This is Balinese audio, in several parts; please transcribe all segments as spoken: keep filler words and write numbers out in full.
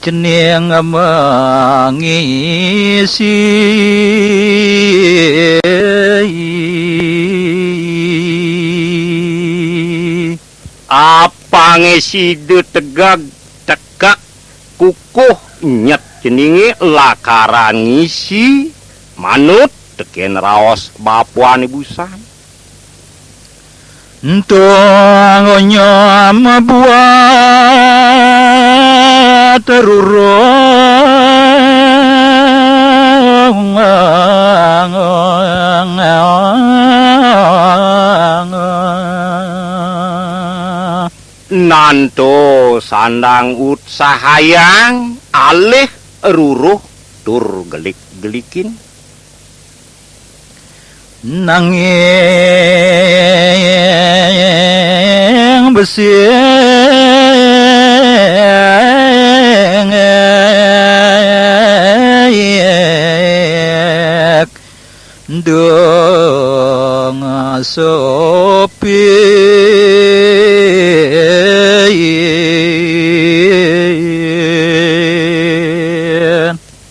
cening mengisi. Apangé sida tegag tekak kukuh nyet ceninge lakaran ngisi manut tekén raos bapané busan. Ento ngonyam buat ruruh. Nanto sandang utsahayang alih ruruh tur gelik-gelikin. Nanging besik dong sepi.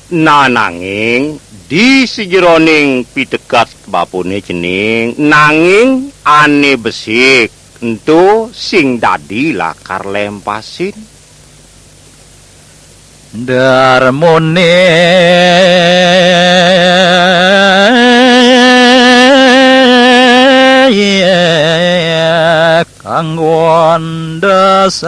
Nananging di sajeroning piteket bapané cening, nanging ané besik ento sing dadi lakar lempasin. Darmané kanggon dasar.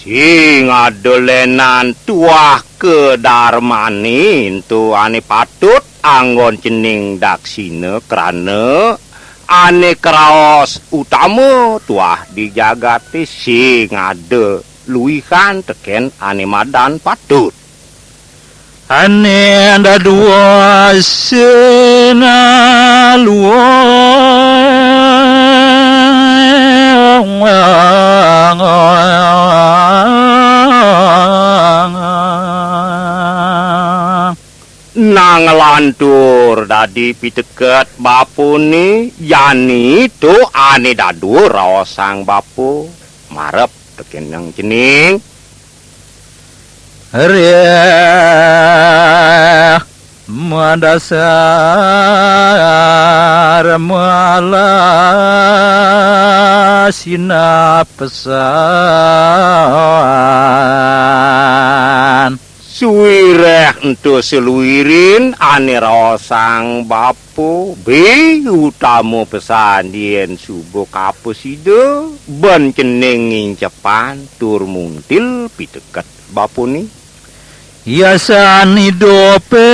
Sing ada lenan tuah kadarmané ento ané patut anggon cening daksina krana ané kraos utama tuah di jagaté sing ada luihan tekén ané madan patut. Ané dadua sinaluang. Nang lantur dadi piteket bapané, jani to ané dadua raosang bapa marep tekén nang cening. Reh madasar malah sinah pesan. Suwireh ento saluirin ané raosang bapa, bé utama pesan yén suba kaprasida, ben cening ngincepan tur muntil piteket bapané. Hiasan idupé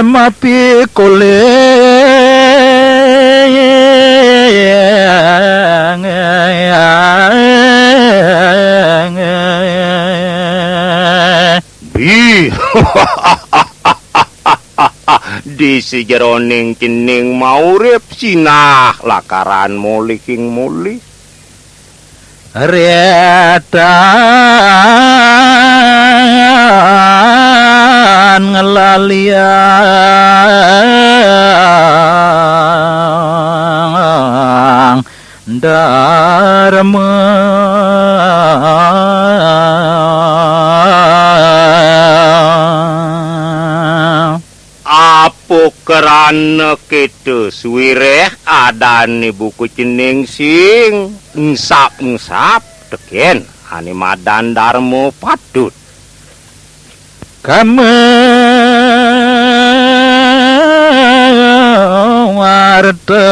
mapikolih. Bi. Di sajeroning cening maurip sinah lakaran molihing molih. Retan ngelaliang darma. Apa krana kéto suwireh adané buka cening sing engsap-engsap tekén ané madan darma patut. Kama warta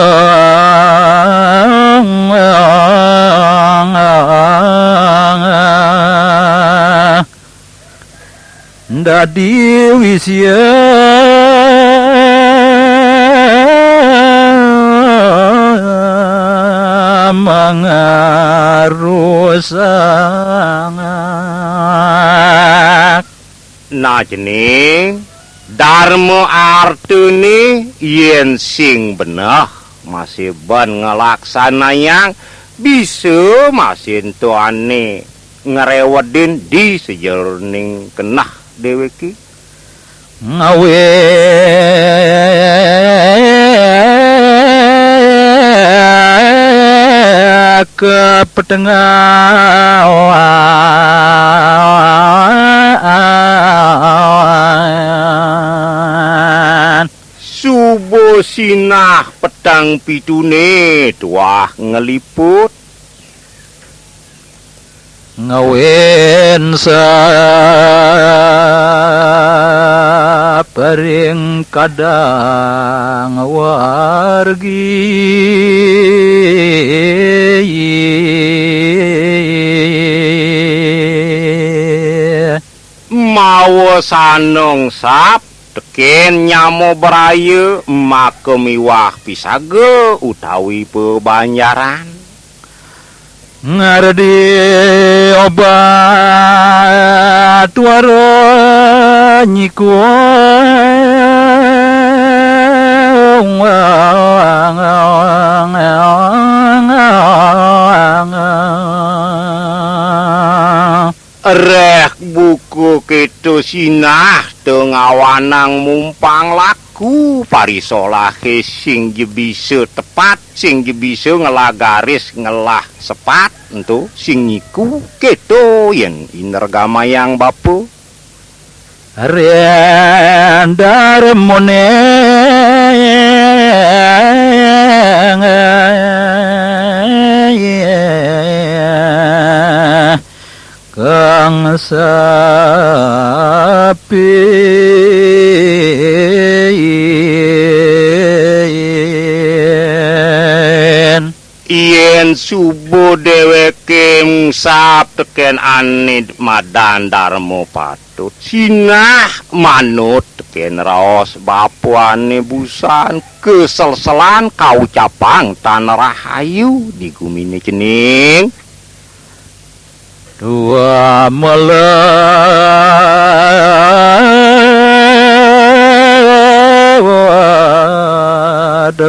dadi wisia mangarusang. Nah, cening, darma artané yén sing beneh masih ban ngelaksanayang, bisa masih ento ané ngrewedin di sajeroning keneh déwéké. Ngawé kepetengawan. Suba sinah peteng pituné tuah ngliput. Ngawin sapring kadang wargi. Mawa sanong sap tekén nyama braya maka miwah pisaga utawi pabanjaran. Ngardi obat wara nyiku. Réh buka kéto sinah ta ngawanang mumpang laku, parisolahé sing ja bisa tepat, sing ja bisa ngelah garis, ngelah sepat, ento sing nyiku, kéto yén inergamayang bapa. Ren darmoné kang sapin. Yén suba déwéké ngusap tekén ané madan darma patut, sinah manut tekén raos bapané busan, kaselselan kaucapang tan rahayu di guminé cening. Dua meled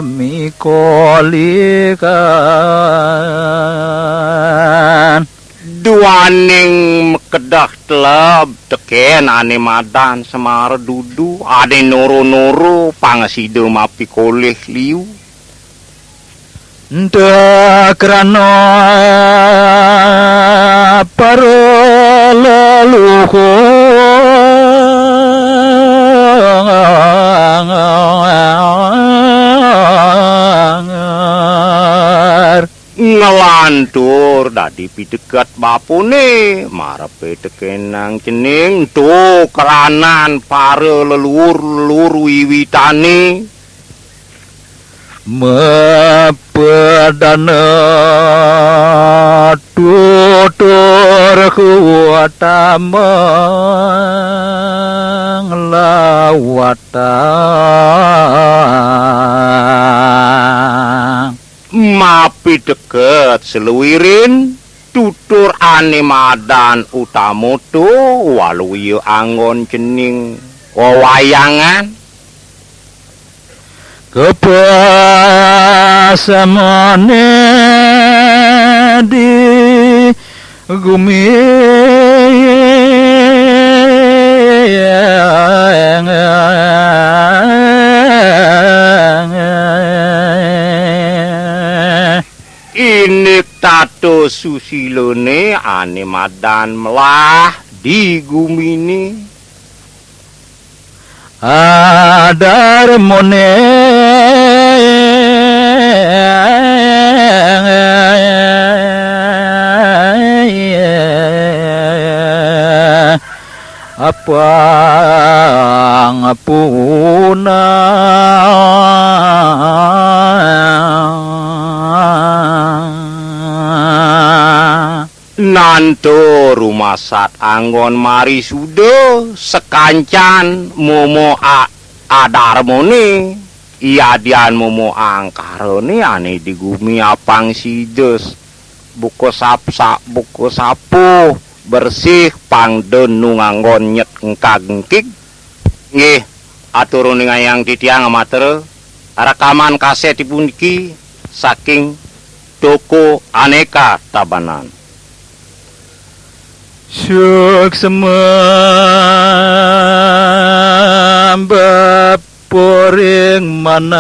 mikolikan. Duaning makedah teleb tekén ané madan Semara Dudu, ané noro-noro pang sida mapikolih liu. Ento krana para leluhur. Nglantur dadi piteket bapané, marepé tekénang cening, ento kranan para leluhur-leluhur wiwitané. Mapadana tutur kuatama nglawatang. Mapiteket saluirin, tutur ané madan utama to, waluya anggon cening wewayangan. Kepasamané di gumi. Indik tata susilané ané madan melah di guminé. Adarmané apang puna. Nanta rumasat anggon marisuda sakancan momo a-, adarmané, yadian momo angkarané ané di gumi apang sida buka sap-, sa-, buka sapuh bersih pang denung anggon nyet engkag-engkig. Inggih, atur uningayang titiang amatra, rekaman kasét puniki saking Toko Aneka Tabanan. Suksma bepuring manah.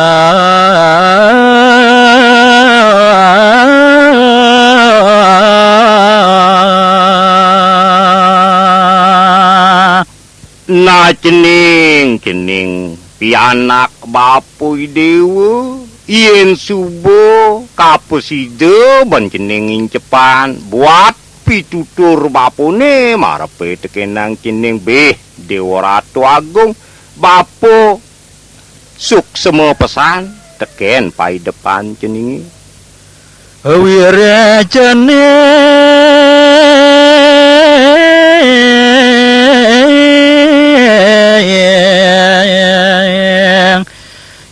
Nah, cening, cening pianak bapa Idéwa, yén suba kaprasida ban cening ngincepan buat pitutur bapané, marep tekénang cening bih Déwa Ratu Agung, bapa suksma pesan tekén paidepan ceningé. Wiréh cening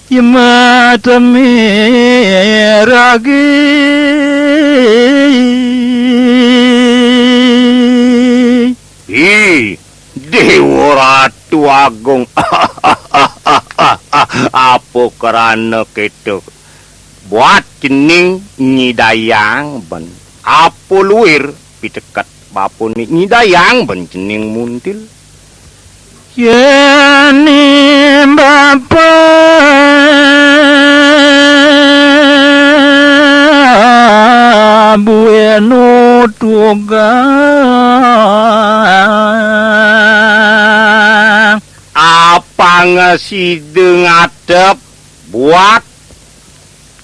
yemata miragi. Ih, Déwa Ratu Agung. Apa krana kéto? Buat cening nyidayang ban apa luir piteket bapané, nyidayang ban cening muntil. Yén bapa buéno tugang, apang sida ngadep buat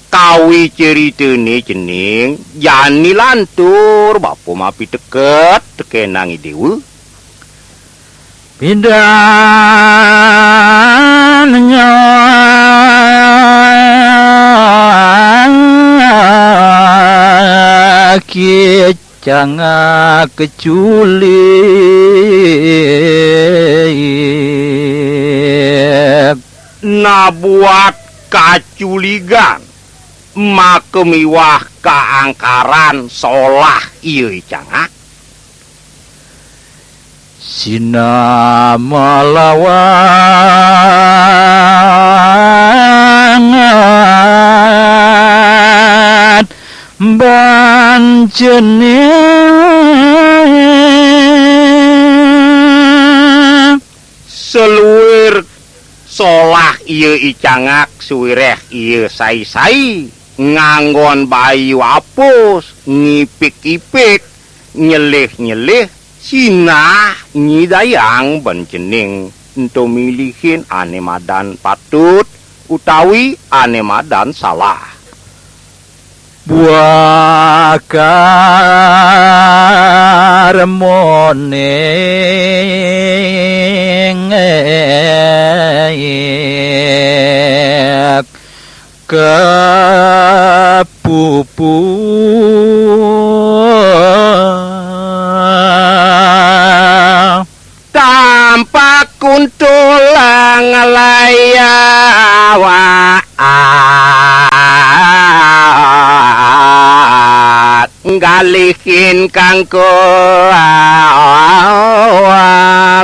kawicéritané cening, jani lantur bapa mapiteket tekénang Idéwa. Pidan nyaki cangak culik. Nah, buat kaculigan, maka miwah kaangkaran solah ia I Cangak. Sinah malawangan ban cening. Saluir solah ia I Cangak, suwiréh ia sai-sai nganggon bayu apus, ngipik-ipik, nyelih-nyelih, sinah nyidayang ban cening ento milihin ané madan patut utawi ané madan salah. Buah karmoning kapupu. Tampak kuntul nglayawaat, nggalihin kangkung.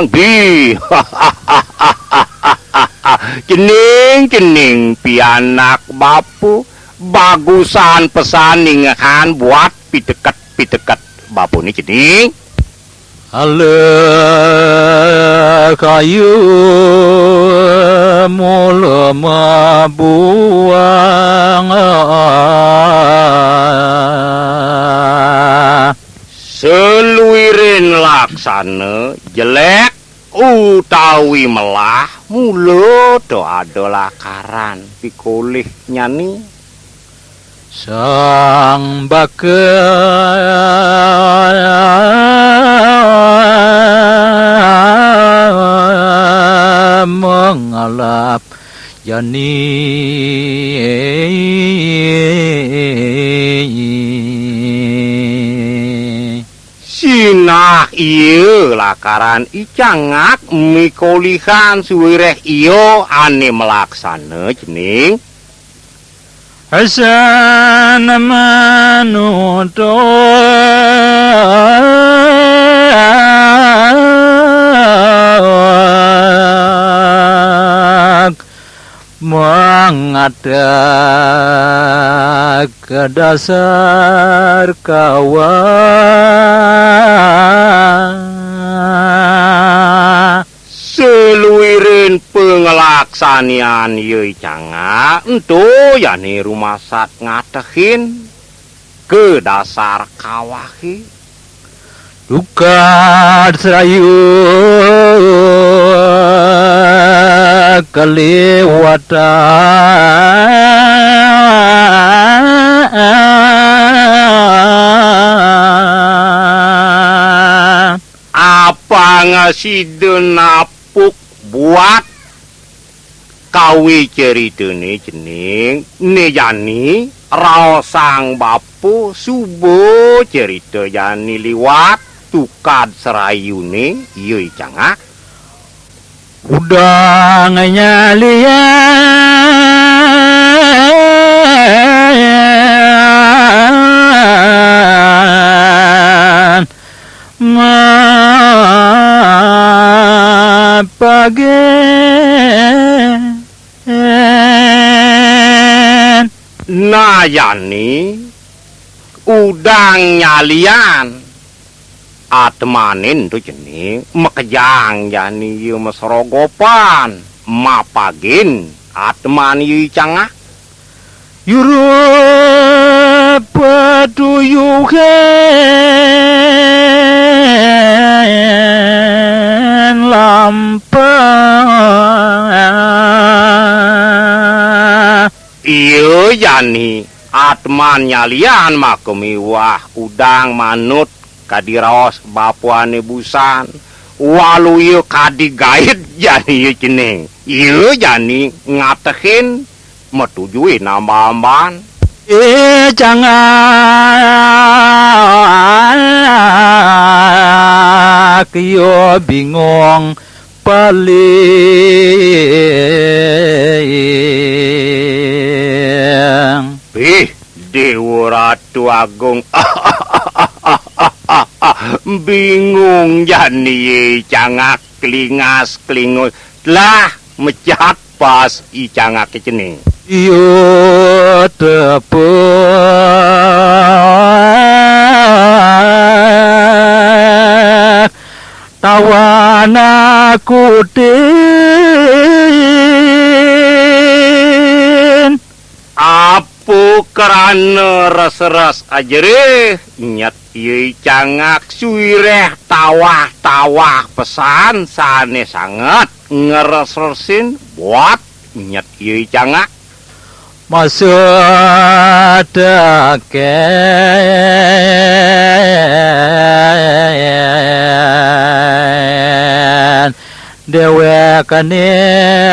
Bi. Cening, cening pianak bapa, bagusan pesan ningehang buat piteket-piteket bapané cening. Alekaya mula mabuang. Saluiring laksana jelék utawi melah, mula to ada lakaran pikolihnyané. Sang Baka mangalap jani. Sinah ia lakaran I Cangak mikolihan, suwiréh ia ané malaksana cening. Asan manutuk mangatek dasar kawah. Saluiring panglaksanian ia I Cangak, ento jani rumasat ngatehin ka dasar kawahé. Dukat serayu Apang sida napuk buat kawi ceritane cening, ne jani raosang bapa suba cerita jani liwat tukad serayune, iya I Cangak. Udang nyalian mapagen. Nah, jani udang nyalian. Atmanin tu cening, makejang jani iya masrogopan, mapagin atman iya I Cangak. Yura patuyuhan lampa. Iya jani, atman nyalian maka miwah udang manut kadi raos bapane busan, waluya kadi gaid jani iya cening. Iya jani ngatehin matuju inamba-amban. Eh, Cangak, iya bingung paling. Ih, Dewa Ratu Agung. Bingung jani I Cangak, klingas klingus. Lah, mecat pas I Cangake cening. Iya tepuk tawan aku din. Apa krana res-res ajerih, nyet iya I Cangak suireh tawah-tawah pesan sane sanget ngres-resin buat nyet iya I Cangak. Masa teken dewekane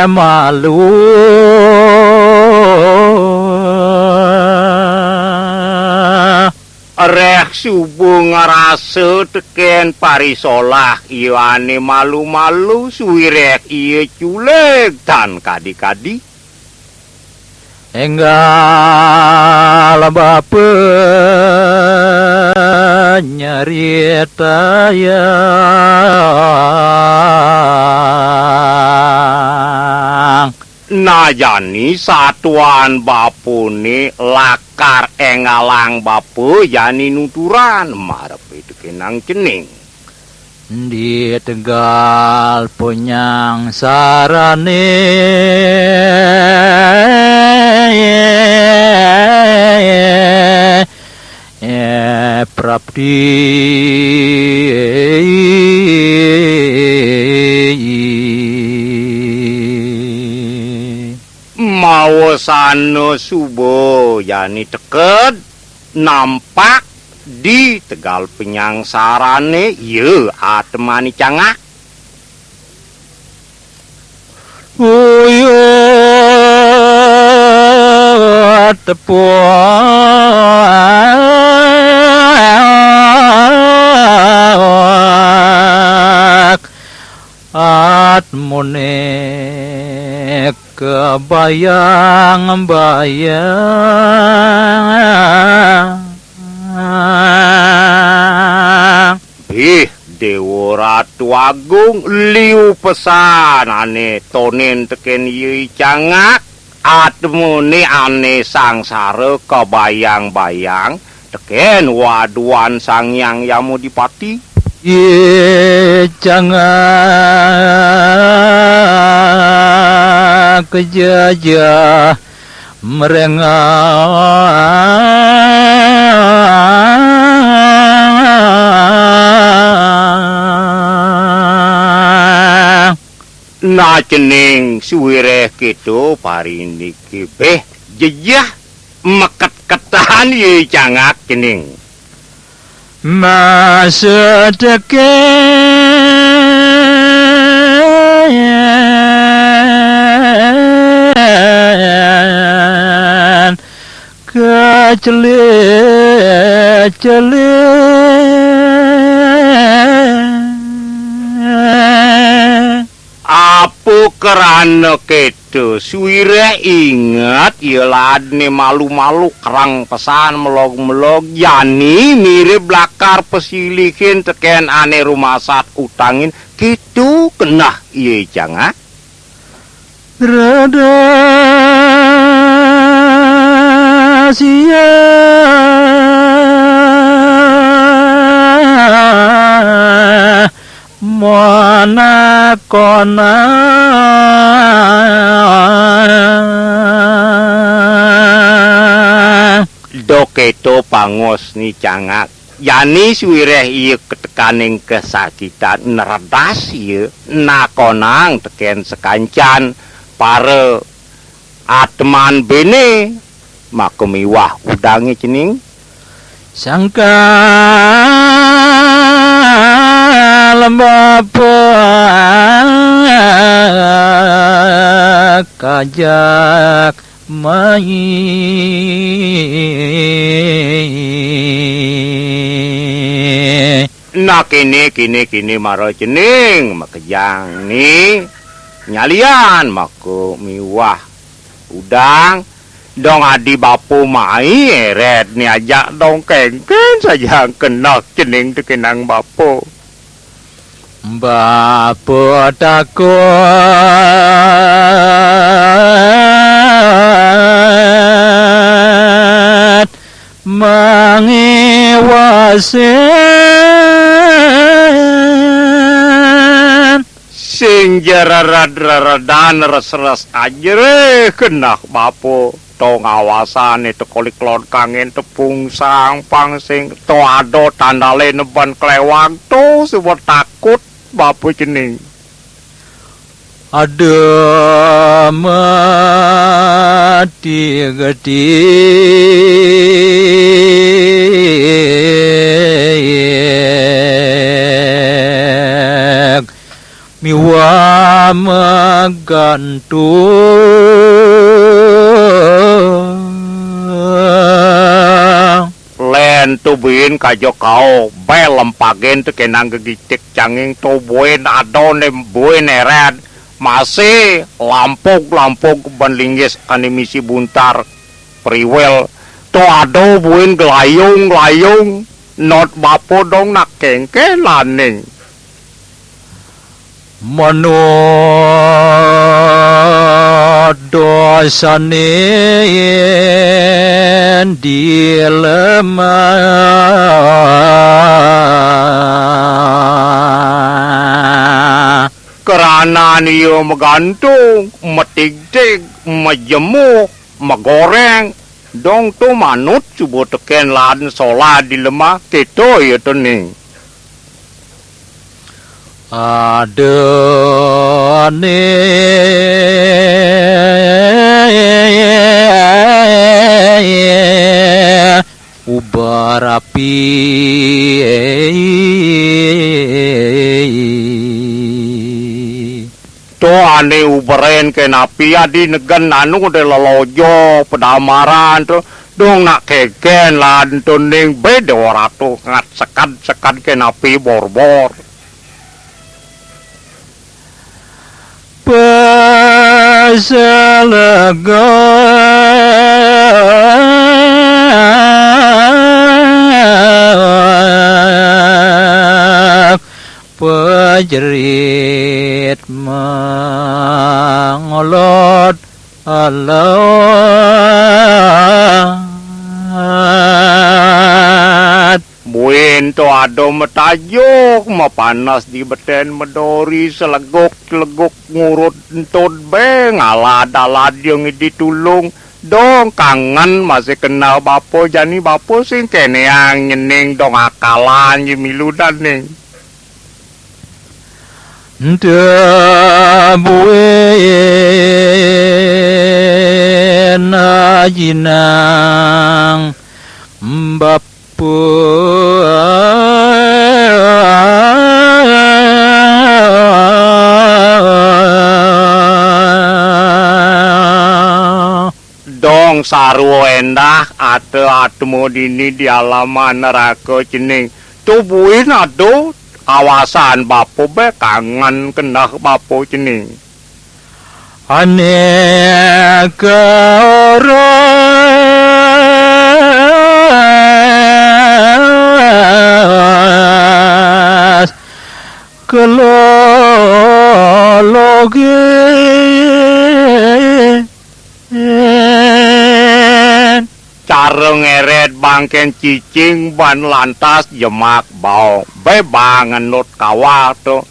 malu. Reh suba ngrasa teken parisolah iya ane malu-malu, suireh iya culeg tan kadi-kadi. Enggal bapa nyeritayang. Nah, jani satuan bapane lakar enggalang bapa jani nuturan marepe tekenang cening. Di tegal penyangsarane prapti. Mawasana suba jani teked nampak di tegal penyangsarane, iya atman I Cangak. Uyut tepuk atmune kebayang-bayang. Ih, Dewa Ratu Agung, liu pesan ane tonin teken iya I Cangak, atmune ane sangsara kabayang-bayang teken waduan Sang Hyang Yamadipati. I Cangak jejeh merengah. Nah, cening suwireh kéto parindiké béh jejeh meketketan ya cangak cening. Masa tekén kecelik-celik. Apa krana kéto, suwireh inget ya ladné malu-malu kereng pesan melog-melog, jani mirib lakar pasilihin tekén ané rumasat utangin, kéto keneh ya cangak. Rada sia manakona. Da kéto pangos ni cangak. Jani suwireh ia ketekaning kasakitan, nredas ia nakonang tekén sakancan para atman béné, maka miwah udangé cening. Sangkal bapa kajak mai. Nah, kéné, kéné, kéné mara cening makejang ni nyalian maka miwah udang. Dong adi bapa mai eret ni ajak dong kéngkén saja keneh cening tekénang bapa. Bapa takut mangiwasin. Sing jerered-reredan res-res ajrih keneh bapa. To ngawasané teka liklon kangin tepung sampang sing to ada tandalé neben klewang to suba takut bapa cening. Ada mati getik miwah magantung. Lén to buin kaja kao, bel lempagin tekénang gegitik canging to buin ada né buin eret. Masih lampug-lampug ban linggis ané misi buntar priwel. To ada buin glayung-glayung, not bapa dong nak kéngkén laning. Manut dosané dilemah. Keranan ia magantung, matigtig, majemuh, magoréng, dong to manut suba tekén lan solah dilemah, kéto ia tening. Adané ubar api. To ané uberin kén api adi negen anu dé lelojo pedamaran to. Dong nak kéngkén lan to ning beda ora to ngat sekad-sekad kén api bor-bor. Pasalegak pajerit mangolot alat. Buin to ada matajuk, mapanas di betén madori, seleguk-seleguk ngurut entud bé, ngalad-alad yang ditulung. Dong kangen masih kenal bapa, jani bapa sing kénéang nyening dong akalan ya milu daning. Ndebuin ajinang bapa. Dong sarwa endah ata atma dini di alaman neraka cening. Tubuhin ada awasan bapa be kangen kendah bapa cening. Aneka oras kelologe. Cara ngeret bangken cicing ban lantas jemak baong. Bebang ngenut kawah to.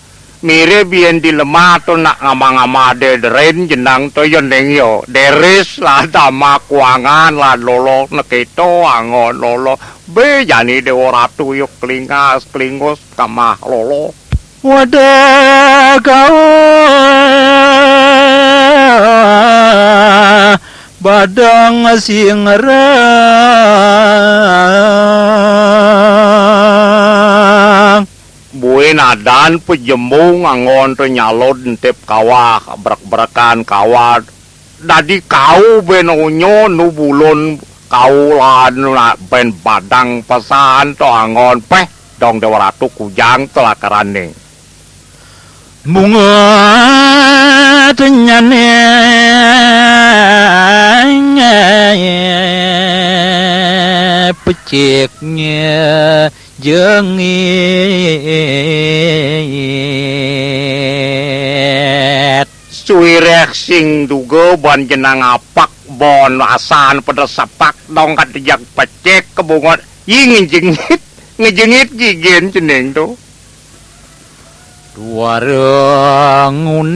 Mirip yen dilemah to nak ngamah-ngamah de deren jenang to yening yo. Deres lah damak kuangan lah lolo nekito angon lolo. Be jani Dewa Ratu yo klingas klingus kamah lolo. Wadah kau badang singrang. Buin adan pejembung anggon to nyalud entip kawah, brek-brekan kawah. Dadi kau ben onyo nu bulun kau lan nak ben badang pesan to anggon peh dong Dewa Ratu kujang telakaraning. Bunga tenyane peciknya jengit. Suireh sing duga ban jenang apak bon asan pada sepak dong kat jejak pecik kebungot. Yi ngejengit, ngejengit gigen cening tu. Tuara ngunen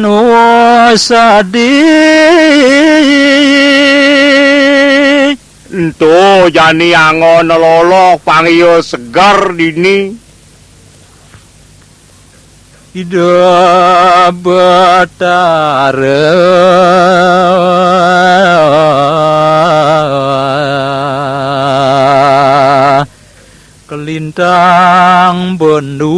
usadi. Ento jani anggon loloh pangio segar dini. Ida Batara Kelintang Bendu.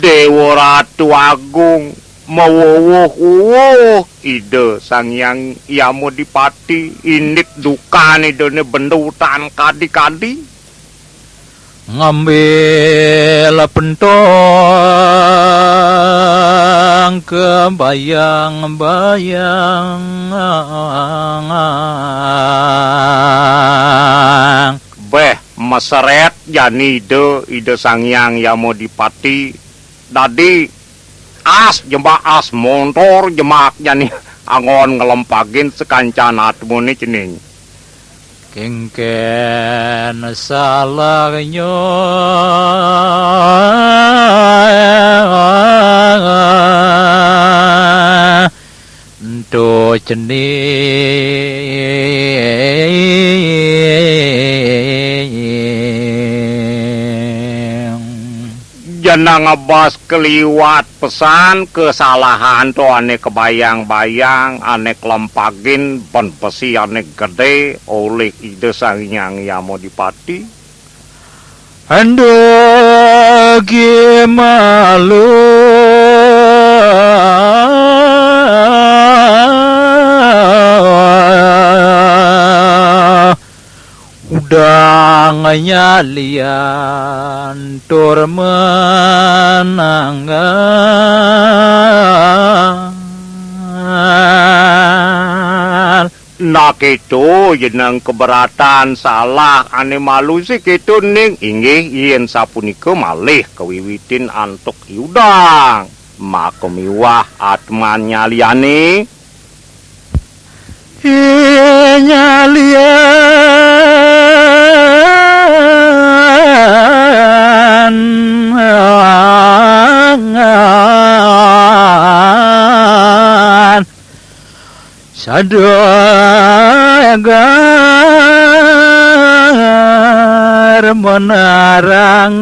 Dewa Ratu Agung, mawuwuh-uwuh Ida Sang Hyang Yamadipati, indik dukan Idane bendu tan kadi-kadi. Ngambil pentong kebayang-bayang. Beh, meseret jani Ida, Ida Sang Hyang Yamadipati. Dadi as jemak as montor jemak jani anggon ngelempagin sekancan atmane cening. Kengken salahnyo ento cening. Janang abas keliwat pesan kesalahan to ane kebayang-bayang, ane kelempagin ban besi ane gede oleh Ida Sang Hyang Yamadipati. Enda ki malu udang nyalian tur menanggal. Nah, keto jeneng keberatan salah ane malu sih keto ning inggih yen sapunika malih kawiwitin antuk iudang. Maka miwah atman nyaliane. Nyalian. Dadegar menarang.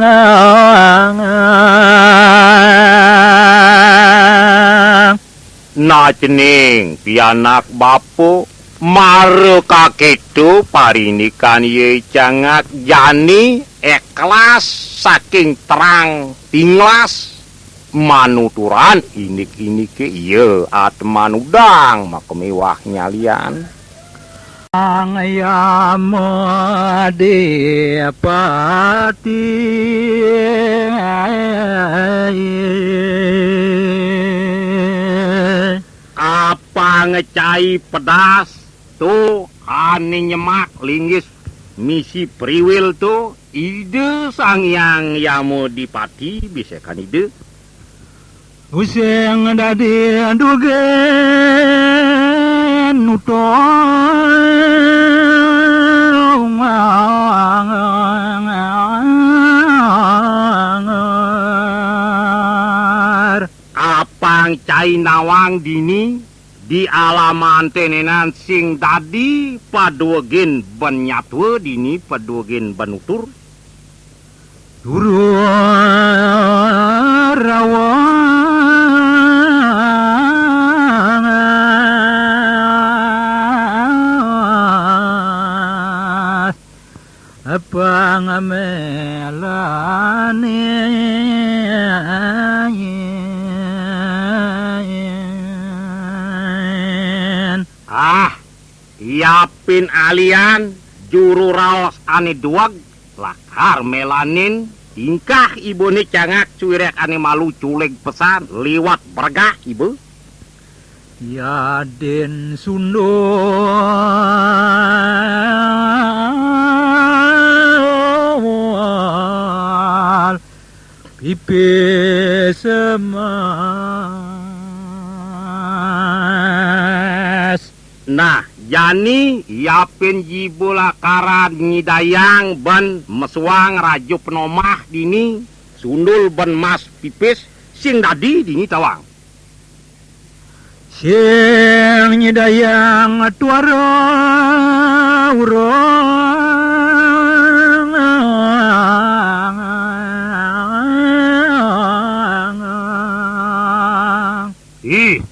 Nah, cening pianak bapa, mara kakéto parindikan Yé Cangak jani éklas saking terang tinglas manuturan indik-indiké, iya ateman udang makémiwah nyalian. Sang Yama Dipati. Apang cai pedas to ané nyemak linggis misi priwil to Ida Sang Hyang Yama Dipati bisékan Ida. Using dadi dugen utungar. Apang cai nawang dini di alaman tenenan sing dadi paduegin ben nyatwa dini paduegin ben utur. Turu rawas apang melanin. Ah, yapin alian juru raos ané dueg lakar melanin tingkah ibané Cangak Suwiréh ané malu culig pesan liwat bergah iba. Yadin sundul pipis emas. Nah, jani yapin jiba lakaran nyidayang ben mesuang raja penomah dini, sundul ben mas pipis, sing dadi dini tawang. Sing nyidayang tuara urang. Ih.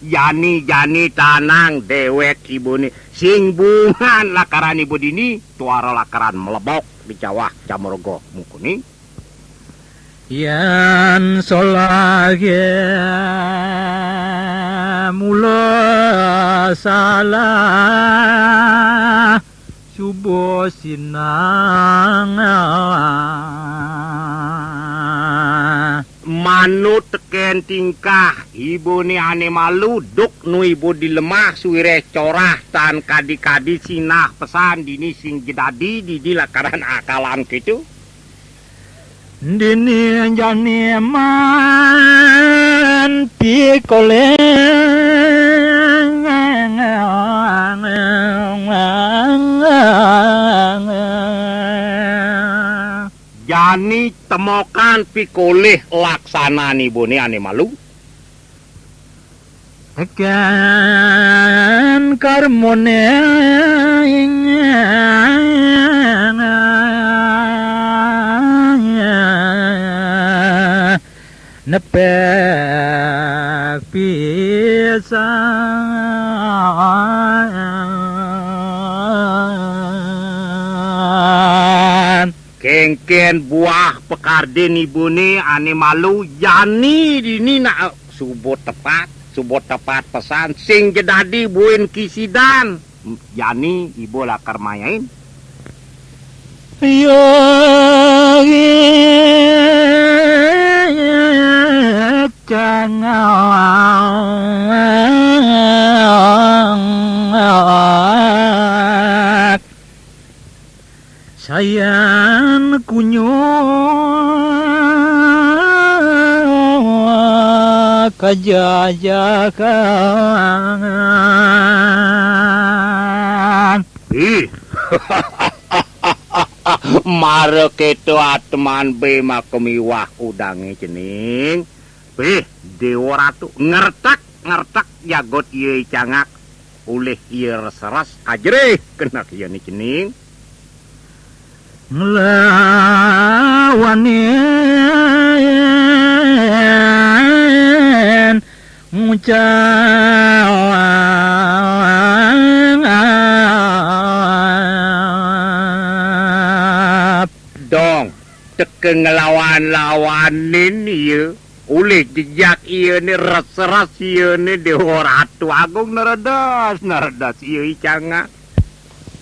Jani-jani tanang déwék ibané. Sing bungan lakaran iba dini, tuara lakaran mlebok di cawah Camrogo mungkuné. Yén solah mula salah suba sinang. Manut tekén tingkah ibané ané malu, duk nu iba di lemah suwiréh corah tan kadi-kadi sinah pesan dini sing jedadi dini lakaran akalan kéto. Dini jani man pikolih. Jani temokan pikolih laksanan ibané ané malu. Tekén karmané nepek pisan. Kénkén buah pekardin ibané ané malu, jani dini nak suba tepat, suba tepat pesan, sing jedadi buin kisidan. Jani iba lakar mayain. Yo, cangak. Sayan kunyuk kajajakan. Ih. Mara kéto ateman bé makamiwah udangé cening. Pih, Déwa Ratu, ngertek, ngertek jagot iya icangak, ulih iya res-res, ajerih keneh iyané cening. Nglawanin ngucap. Dong, teka nglawan-lawanin iya, ulih jejak iyané, res-res iyané Déwa Ratu Agung, neredes, neredes iya icangak.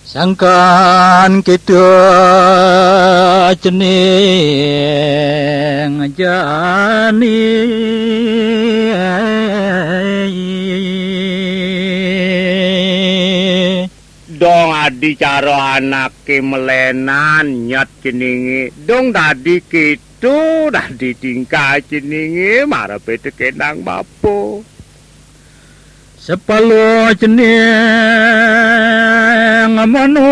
Sangkan kita cening jani. Dong adi cara anaké melénan nyet ceningé. Dong dadi kéto, dadi tingkah ceningé, marepé tekénang bapa. Sepala cening manulungin.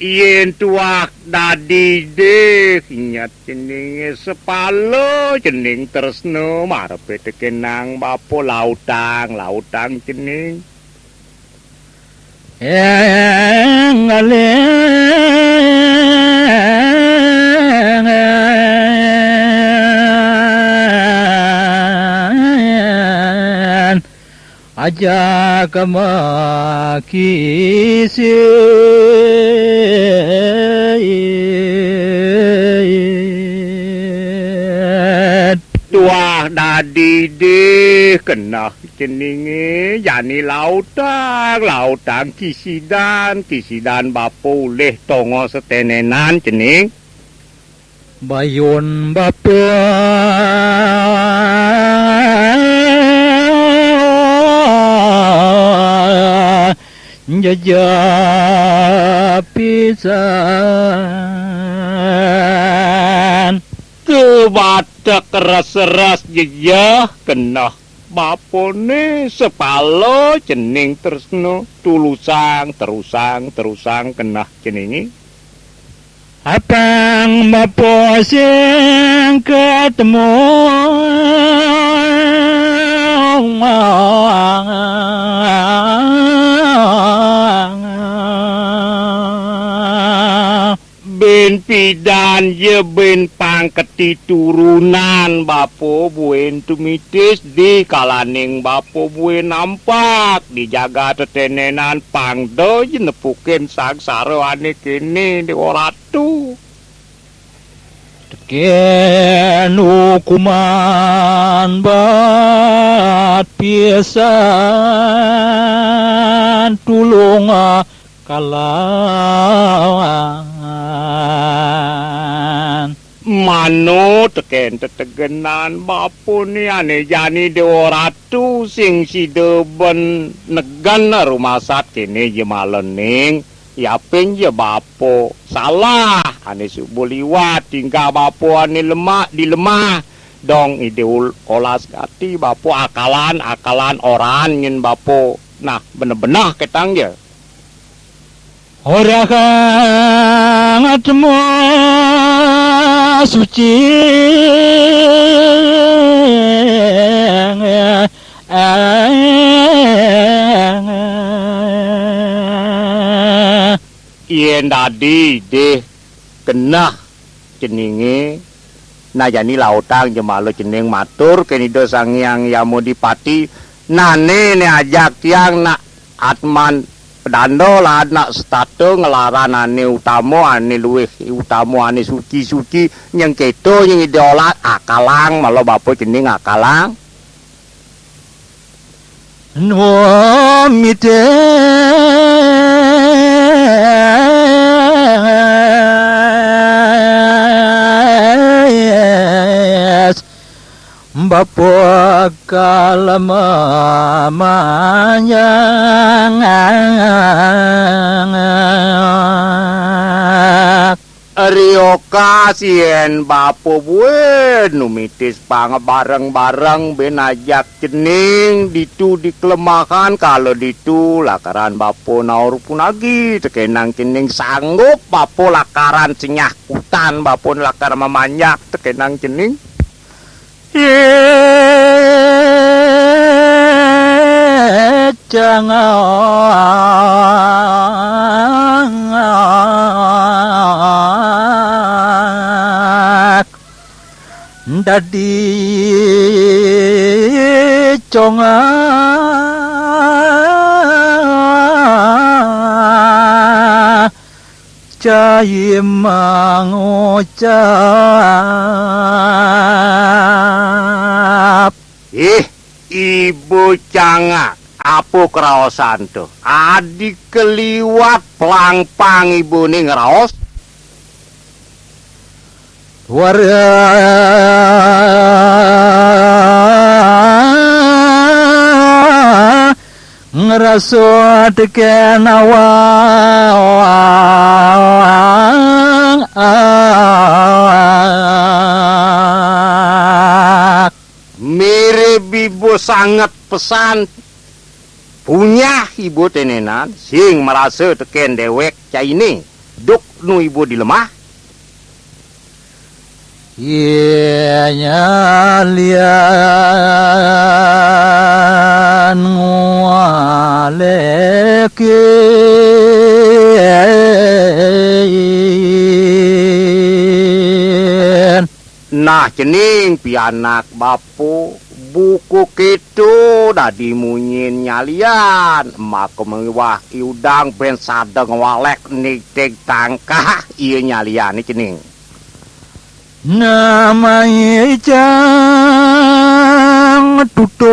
Yén tuah dadi dih, nyat ceningé sepala cening tresna, marepé tekénang bapa lautang, lautang cening. Ing alingan aja kamakisin. Tuah dadi dih keneh ceningé, jani lautang, lautang kisidan, kisidan bapa ulih tongos tetenénan cening. Bayun bapa jejeh pisan. Tubatek res-res jejeh keneh bapané, sepala cening tresna, tulusang, terusang, terusang keneh ceningé. Apang bapa sing katemu. Bin pidan ya bin pang katiturunan bapa buin tumitis, di kalaning bapa buin nampak di jagat tetenénan, pang da ja nepukin sangsara ané kéné, Déwa Ratu. Tekén hukuman bat pisan tulung kalan. Mano tekén tetegenan bapané ané jani Déwa Ratu sing sida ben negen rumasat kéné ja malening, yapin ja bapa salah ané suba liwat tingkah bapa ané lemah di lemah. Dong Ida ul-, olas gati bapa akalan, akalan oran nyén bapa. Nah, beneh-beneh ketang ja. Ora kang atma suci. Yén dadi dih keneh ceningé, nah jani lautang jemala cening matur kén Ida Sang Hyang Yamadipati, nané né ajak tiang nak atman pedanda laad nak setata nglaran ané utama, ané luwih utama, ané suci-suci, nyengkéto nyeng Ida olat akalang, mala bapa cening akalang. Numitis bapa kalamanjang. Rioka sien bapa buin numitis pang bareng-bareng ben ajak cening ditu di kelemahan kala ditu lakaran bapa naur punagi tekenang cening sanggup bapa lakaran senyah kutan bapa lakar mamanjak tekenang cening. Ye cangak dadi congak. Cai mangucap. Ih, ibu cangak, apa kraosan to? Adi kaliwat plangpang ibune ngraos. Wara ngrasa teken awak. Mirib ibu sanget pesan punyah ibu tenenan sing merasa teken dewek caine duk nu ibu dilemah. Ye nyalian ngualekin. Nah, cening pianak bapa, buku keto dadi munyin nyalian, maka miwah iudang ben sada ngwalek nigtig tangkah iya nyaliane cening. Namai cang tutug.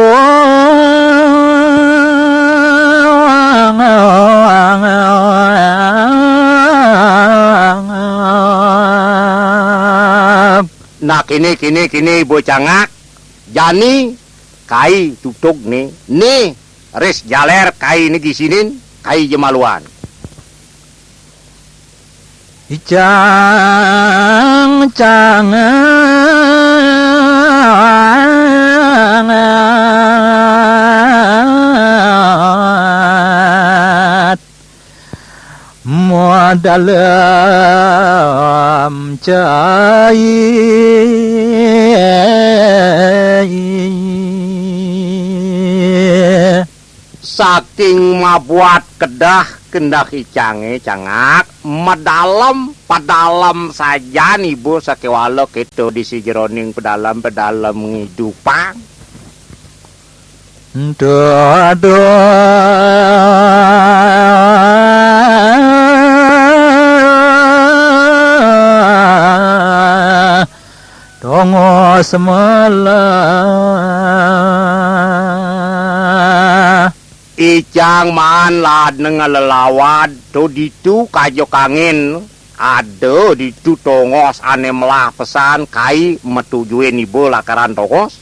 Nah, kini, kini, kini, ibu cangak. Jani, kai tutug ni, ni, ris jaler kai ni gisinin, kai jemaluan. Icang cangat madalem cai. Saking mabuat kedah kendah icange cangak, medalem pedalem sajan ibu sakewala keto di sijeroning pedalem-pedalem ngidupang. Ento aduh. Tongos melah. Icang maan ladnga lelawad to ditu kaja kangin ada ditu tongos ane melah pesan kai metujuin iba lakaran tongos.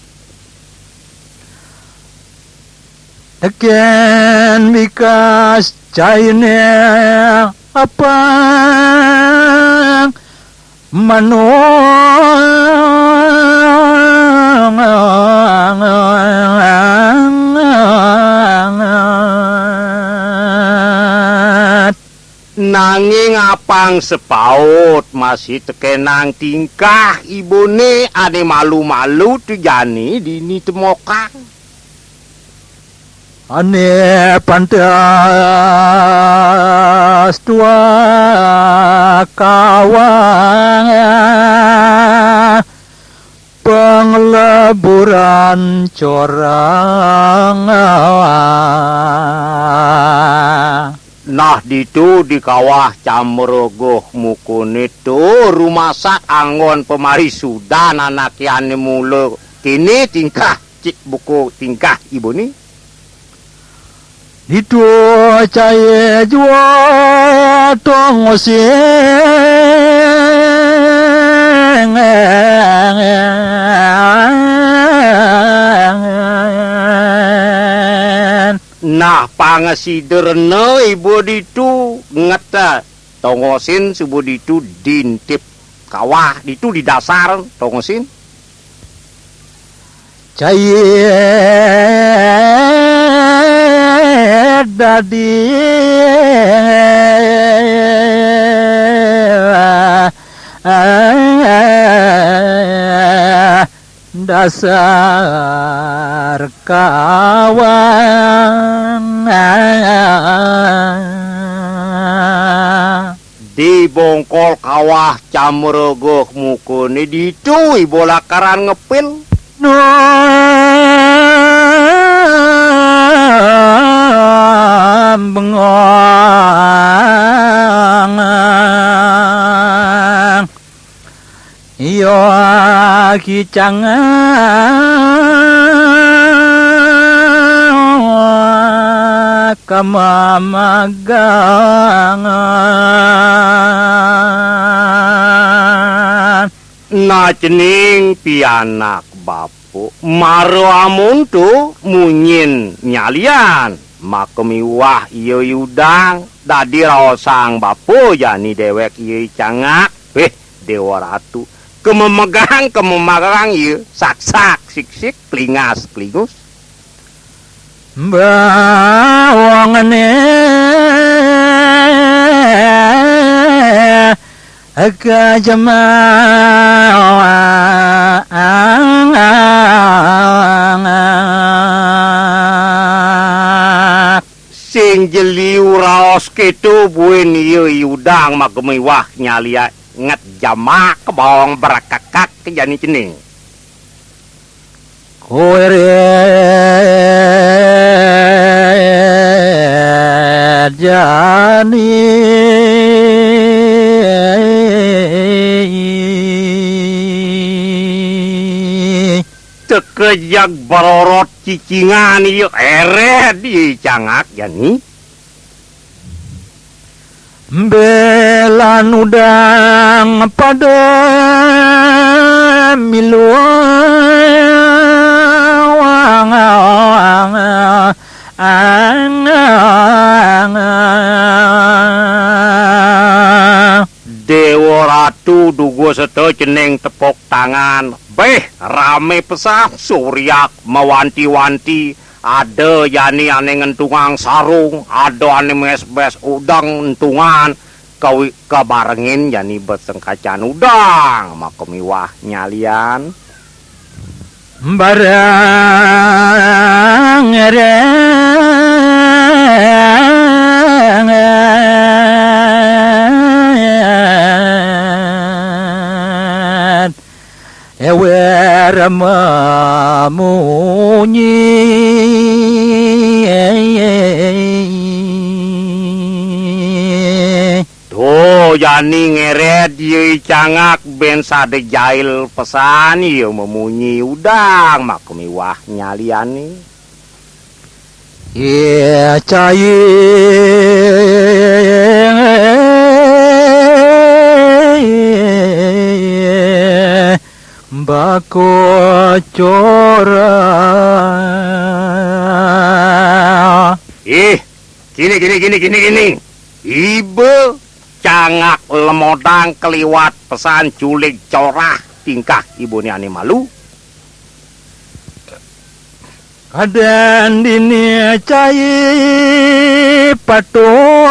Teken bikas caine apang manongat. Nanging apang sepaut masih tekenang tingkah ibune ane malu-malu tu jani dini temokang. Ane pantes tuah kawang pangleburan corang. Nah, ditu di kawah Camrogoh mukune to rumasak anggon pamarisudan anake ane mula kene tingkah cik buku tingkah ibune. Ditu cahe jua tongosing. Nah, pangasida rena iba ditu ngeta Tongosin suba ditu dintip kawah, ditu di dasar tongosin. Cai dadi dasar kawah. Di bongkol kawah camrega mukane ditu iba lakaran ngepil. Nu bengong. Iya kicang kama magang. Nah, cening pianak bapa, mara amonto munyin nyalian, maka miwah iya I Udang, dadi raosang bapa jani dewek iya I Cangak. Wéh, Déwa Ratu, kememegang, kememagang iya, saksak, siksik, klingas, klingus. Bawangane kajemaak. Sing jeli raos kéto buin iya I Udang maka miwah nyalian nget jamak bawang brekekak jani cening. Kowe ret jani. Teka jag barorot cicingan iya eret di cangak jani. Belan Udang pada miluang. Déwa Ratu duga seta cening tepuk tangan. Béh, ramé pesan, suriak mawanti-wanti. Ada jani ané ngentungang sarung, ada ané mésbés udeng entungan, kawi-, kabarengin jani besengkacan udang, maka miwah nyalian. Bareng Ewer mamunyi. Tuh, jani ngeret, ia I Cangak ben sada jail pesan, ia mamunyi udang, maka miwah nyaliane. Ia cai bako cora. Ih, kini, kini, kini, kini, kini. Iba Cangak lemodang kaliwat pesan culig corah tingkah ibane ane malu. Kaden dini cai patuh.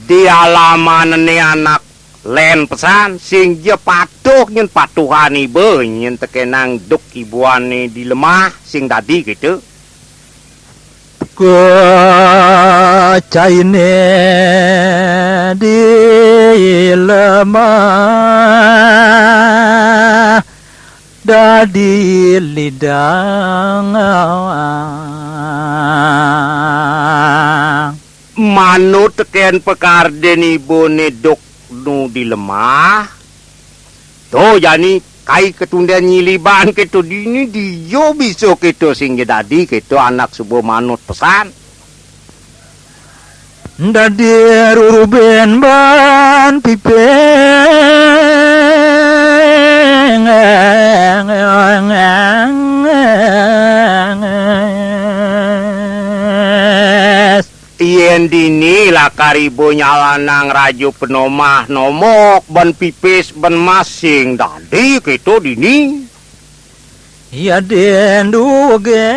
Di alaman ene anak len pesan, sing ja patuh nyen patuhan iba, nyen tekenang duk ibuane di lemah, sing dadi gitu. Kecaine di lemah dadi lidang. Manut teken pakarden ibane duk nu di lemah. To jani kai ketunden nyiliban keto dini dia bisa keto sing ja dadi keto anak suba manut pesan. Dadi ruruben ban pipeng. Dini lakar iba nyalanang raja penomah nomok ban pipis ban mas sing dadi kéto dini. Yadin duge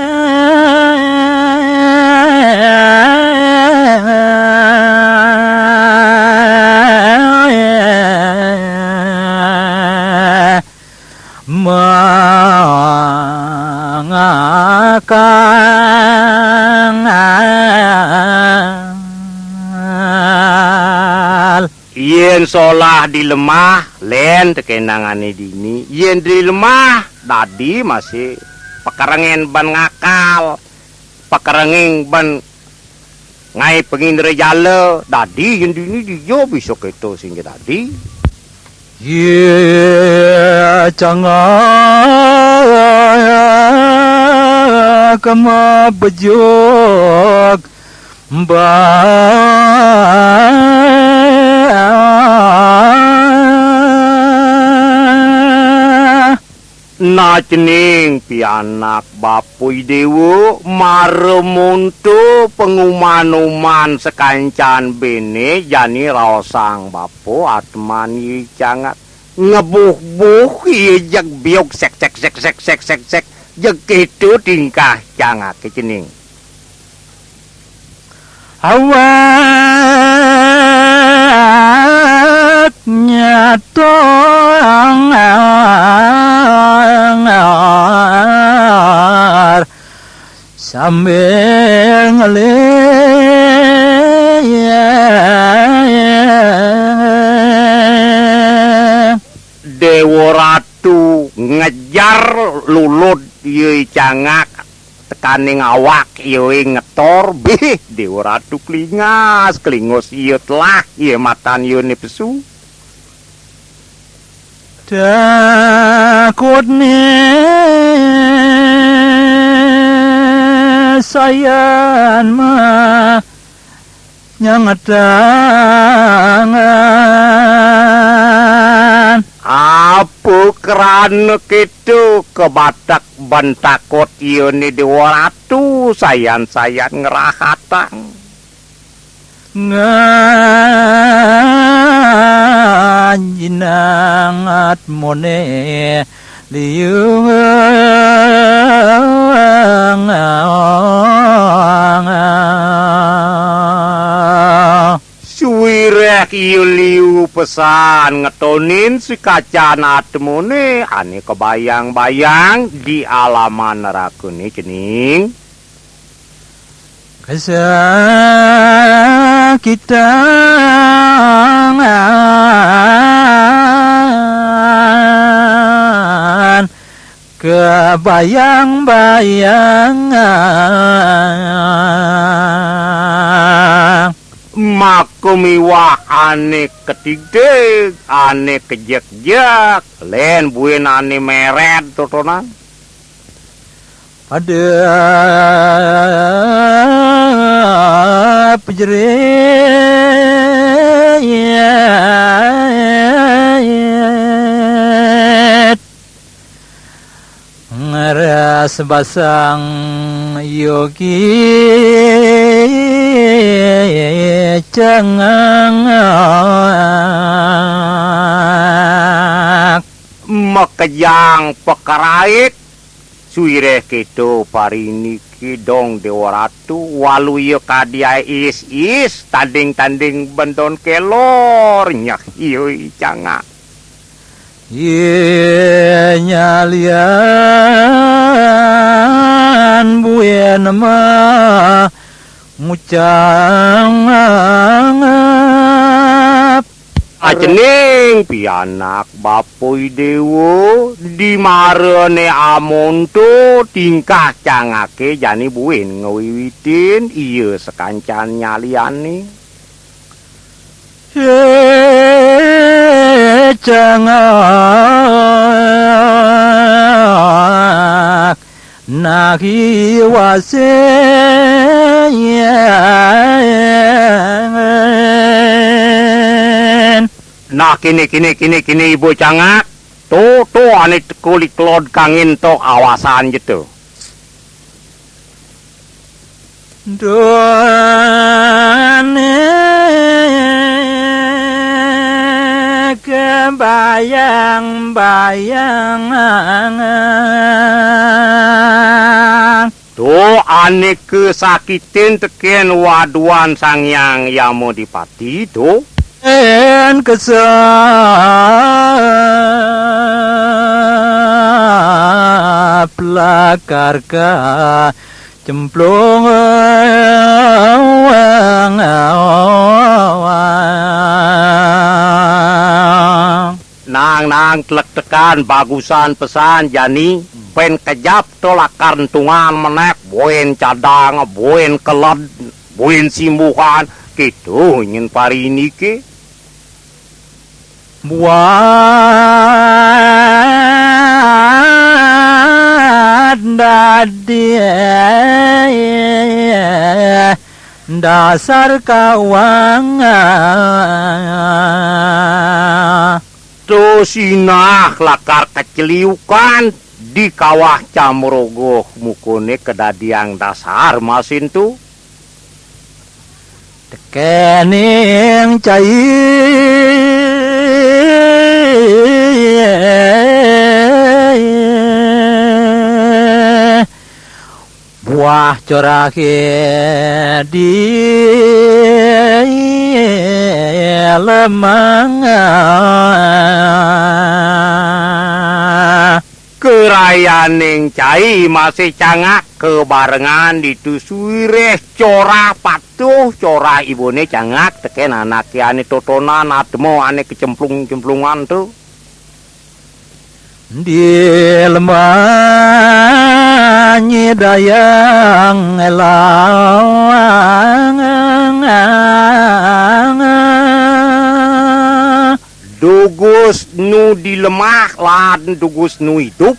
mangakal. Yén solah di lemah, lén tekénangané dini. Yén di lemah, dadi masih pakerengin ban ngakal, pakerengin ban ngaé pangindrajala, dadi yén dini dija bisa kéto sing dadi. Yé cangak kama bejuk ba. Nah cening pianak bapa i déwa, mara monto panguman-uman sakancan béné jani raosang bapa atman i cangak. Ngebuh-buh ia jeg biuk sek sek sek sek sek sek sek, jeg kéto tingkah cangaké cening. Awak nyatongar sambil ngeling. Déwa Ratu ngejar lulud ia i cangak tekaning awak ia i ngetor, bih, Déwa Ratu klingas, klingus ia telah, ia matan ia né pesu. Takutné sayan mah nyangetangan. Apa krana kéto kabatek ban takut ia né Déwa Ratu sayan-sayan ngrahatang. Nganjinang atmané liu. Suwiréh ia liu pesan ngetonin sikacan atmané ané kabayang-bayang di alaman nerakané cening. Kasakitan kabayang-bayang. Maka miwah ané katigtig, ané kajegjeg, lén buin ané mérét totonan. Pada pejerit ngeras basang yogi cengengak. Makejang pakarait. Suwiréh kéto pariniki dong Déwa Ratu, waluya kadi is-is, tanding-tanding bendon kelor, nyeh, ieu i cangak. Yé nyalian buin mah ngucap. Ajening pianak bapa i déwa, di marané amonto tingkah cangaké jani buin ngawiwitin ia sakancan nyaliané. Cangak nahi wasin. Nah, kini, kini, kini, kini, Ibu Cangak. To, to, ané teka liklod kangin to, awasan ja to. Duh. Ane kebayang-bayang. Duh, ane kasakitin tekén waduan Sang Hyang Yama Dipati, duh. Yen kesaplak karka cemplung. Nang, nang, tlektekan bagusan pesan jani, bén kejap to lakar entungan menék, buin cadang, buin keled, buin simbuhan, kéto nyén parindiké. Buat dadi dasar kawang. To sinah lakar kaceliukan di kawah Camrogoh mukoné kadadiang dasar masin to. Tekéning cai buah corahé di lemah. Kerayaning cai masih cangak kabarengan ditu suwiréh corah patuh, corah ibané cangak tekén anaké ané totonan atma ané kecemplung-cemplungan to. Di lemah nyidayang elang. Dugus nu di lemah lan dugus nu idup,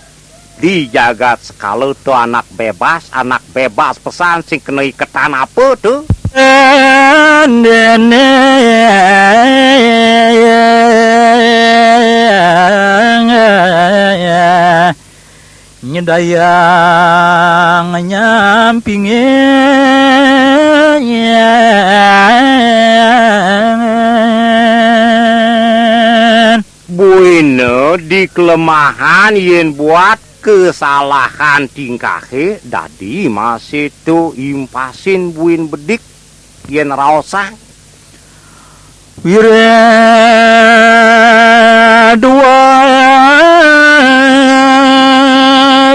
di jagat sekala to anak bébas, anak bébas pesan sing kena iketan apa to? Déné nyedayang nyampingin. Buina di kelemahan yén buat kesalahan tingkahé dadi masih to impasin buin bedik yén raosang. Wiréh duwag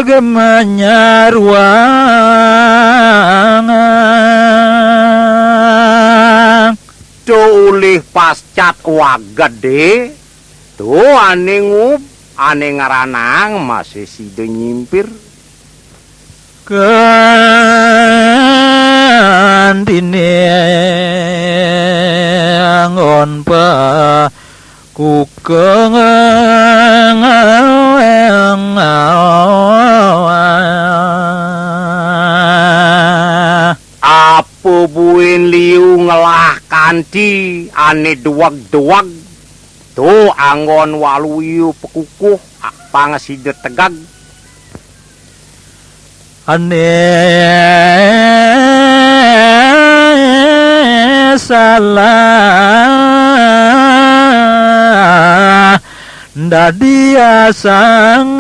manyaruang. To ulih pascat wagedé, to ané ngub, ané ngranang masih sida nyimpir. Kantiné anggon pakukeng. Apa buin liu ngelah kanti ané duweg-duweg, to anggon waluya pakukuh, pang sida tegeg. Ané salah dadi asang.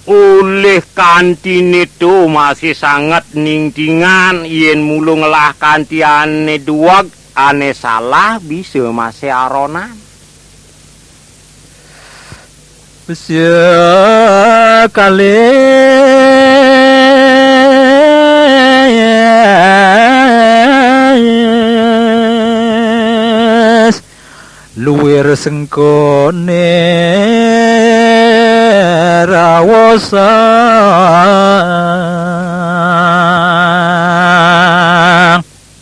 Ulih kantiné to masih sanget ningtingan yén mula ngelah kanti ané duweg, ané salah bisa masih aronan. Besi kalis luir sengkoné raosang.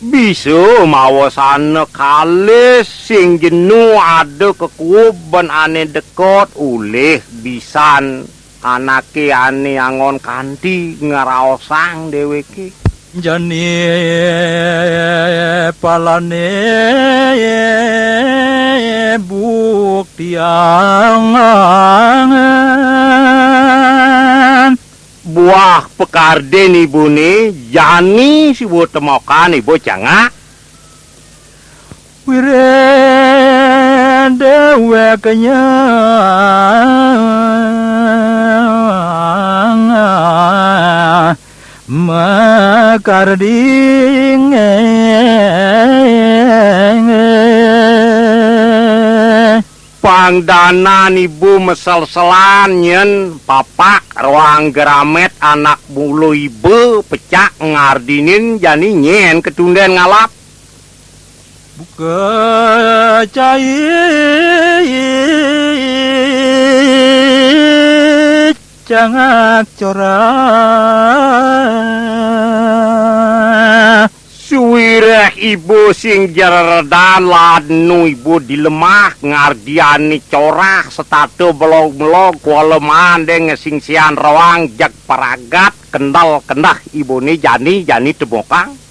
Bisa mawasana kalis sing jenu ada kakuub ban ané dekot ulih bisan anaké ané anggon kanti ngraosang déwéké. Jani palané buktiangan. Wah, pekardin ibune jani siwa temokan ibu cangak. Wiréh déwéknya makarding. Pangdanan ibu meselselan nyen papak roang geramet anak mulu ibu pecak ngardinin jani nyen ketunden ngalap. Buka cai cangak corah. Suwireh ibu sing jereredan lanu ibu dilemah ngardiani corah setata belog-belog kuala maan deng ngesingsian roang jeg paragat kendel kendeh ibune jani, jani temokang.